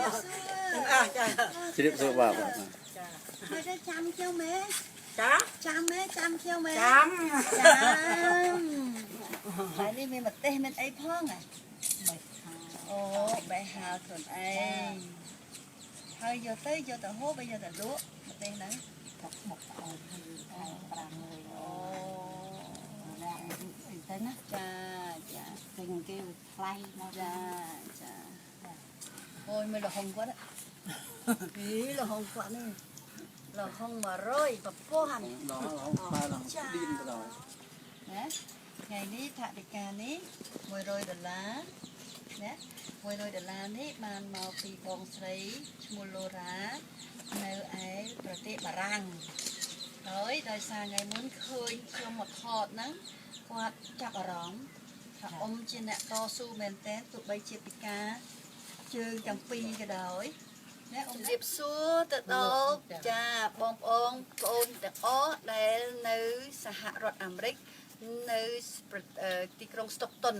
រាបសួរ ទាំងអស់ចា ជ្រាបសួរបាទបាទ ចា ហើយទៅចាំខ្ញុំហ៎ ចា ចាំហ៎ចាំខ្ញុំហ៎ ចាំ ចាំហើយនេះមានម្ទេសមានអីផងហ៎អូបេះហាលខ្លួនឯងហើយយកទៅយកទៅហូបហើយយកទៅលក់ម្ទេសហ្នឹង បុកប្អូនហើយខែ5មួយ អូ ណាអីទៅណា ចាចា ទិញគេថ្លៃមក ចាចាអូយមើលលហុងគាត់ហីលហុងគាត់នេះលហុង100ប្រព័ន្ធ ដល់ដល់ដល់ឌីនទៅដល់ ណាថ្ងៃនេះថវិកានេះ100ដុល្លារណា100ដុល្លារនេះបានមកពីបងស្រីឈ្មោះឡូរ៉ានៅឯប្រទេសបារាំងហើយដោយសារថ្ងៃមុនឃើញខ្ញុំមកថតហ្នឹងគាត់ចាប់អារម្មណ៍ថាអ៊ំជាអ្នកតស៊ូមែនតើទោះបីជាពិការជើងទាំងពីរក៏ដោយណាអ៊ំជម្រាបសួរទៅដល់ចាបងប្អូនប្អូនទាំងអស់ដែលនៅសហរដ្ឋអាមេរិក នៅប្រអឺទីក្រុងស្តុកតុន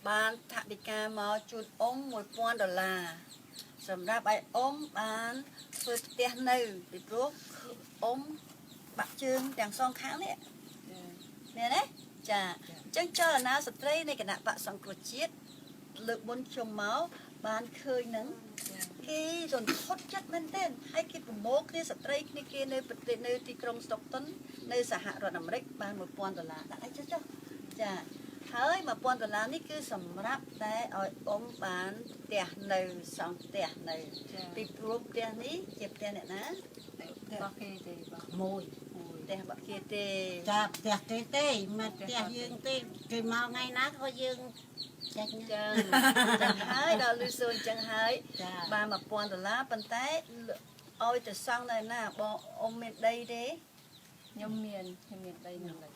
បានថវិកាមកជូនអ៊ំ1000ដុល្លារសម្រាប់ឲ្យអ៊ំបានធ្វើផ្ទះនៅពីព្រោះអ៊ំបាក់ជើងទាំងសងខាងនេះមែនទេចាអញ្ចឹងចលនាស្ត្រីនៃគណៈបកសង្គ្រោះជាតិលើកមុនខ្ញុំមកបានឃើញនឹងគេរន្ធត់ចិត្តមែនទែនហើយគេប្រមូលគ្នាស្ត្រីគ្នាគេនៅប្រទេសនៅទីក្រុងស្តុកតុន នៅសហរដ្ឋអាមេរិកបាន1000ដុល្លារដាក់អីចុះចុះចាហើយ1000ដុល្លារនេះគឺសម្រាប់តែឲ្យអ៊ំបានផ្ទះនៅសង់ផ្ទះនៅពីព្រោះផ្ទះនេះជាផ្ទះអ្នកណា របស់គេទេបងមួយ ផ្ទះរបស់គេទេ ចាផ្ទះគេទេមិនផ្ទះយើងទេគេមកថ្ងៃណាក៏យើងចាញ់ ចឹងចឹងហើយដល់លឺសូនចឹងហើយ ចា បាន1000ដុល្លារប៉ុន្តែឲ្យទៅសង់នៅណាបងអ៊ំមានដីទេ ខ្ញុំមានដីនៅលើ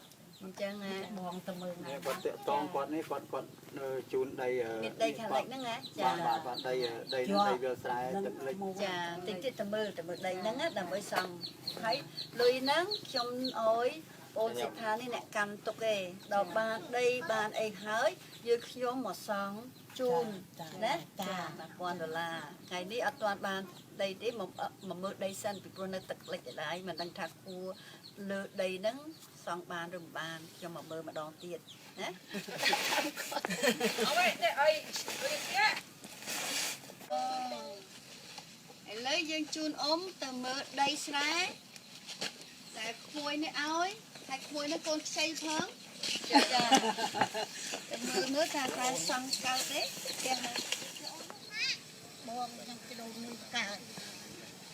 អញ្ចឹងណា បងទៅមើល នេះគាត់តាក់តងគាត់នេះគាត់គាត់នៅជូនដី មានដីខាងលិចហ្នឹងណាចា បាទបាទដីដីដីវាលស្រែទឹកលិច ចាតិចទៀតទៅមើលទៅមើលដីហ្នឹងណាដើម្បីសង់ហើយលុយហ្នឹងខ្ញុំអោយអូនសិដ្ឋានេះអ្នកកាន់ទុកឯងដល់បានដីបានអីហើយយើងខ្ញុំមកសង់ជូនណា ចា 1000ដុល្លារថ្ងៃនេះអត់ទាន់បានដីទេមកមកមើលដីសិនពីព្រោះនៅទឹកលិចដដែលមិនដឹងថាគួរលើដីហ្នឹងសង់បានឬមិនបានខ្ញុំមកមើលម្ដងទៀតណា អូយនេះអីដូចជា ឥឡូវយើងជូនអ៊ំទៅមើលដីស្រែតែក្មួយនេះឲ្យហើយក្មួយនេះកូនខ្ចីផងចាចាទៅមើលមើលថាស្រែសង់កើតទេផ្ទះហ្នឹង បងខ្ញុំគេដូរមួយកើត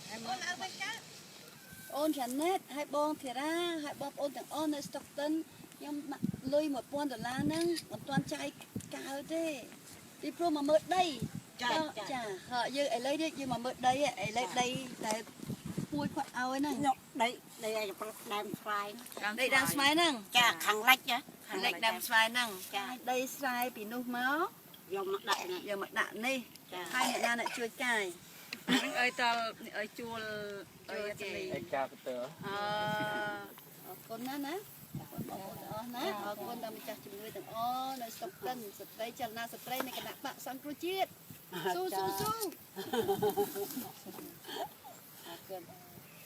អូនឲ្យវិញកើតអូនចាណេតហើយបងធីរ៉ាហើយបងប្អូនទាំងអស់នៅស្តុកតិនខ្ញុំដាក់លុយ1000ដុល្លារហ្នឹងមិនទាន់ចាយកើទេពីព្រោះមកមើលដី ចា ចាហើយយើងឥឡូវនេះយើងមកមើលដីឥឡូវដីតែពួយគាត់ឲ្យហ្នឹង ខ្ញុំដីដីឲ្យដើមស្វាយ ដីដើមស្វាយហ្នឹង ចាខាងលិចណា លិចដើមស្វាយហ្នឹង ចា ដីស្រែពីនោះមក យកមកដាក់ណា យកមកដាក់នេះ ចា ហើយអ្នកណាអ្នកជួយកាយ ហ្នឹងអីតលអីជួលអីគេ ឯកាបតើ អអរគុណណាស់ណាអរគុណបងប្អូនទាំងអស់ណាអរគុណដល់ម្ចាស់ជំនួយទាំងអស់នៅស្តុកតិនស្ត្រីចលនាស្ត្រីនៃគណៈបកសង្គ្រោះជាតិស៊ូស៊ូស៊ូ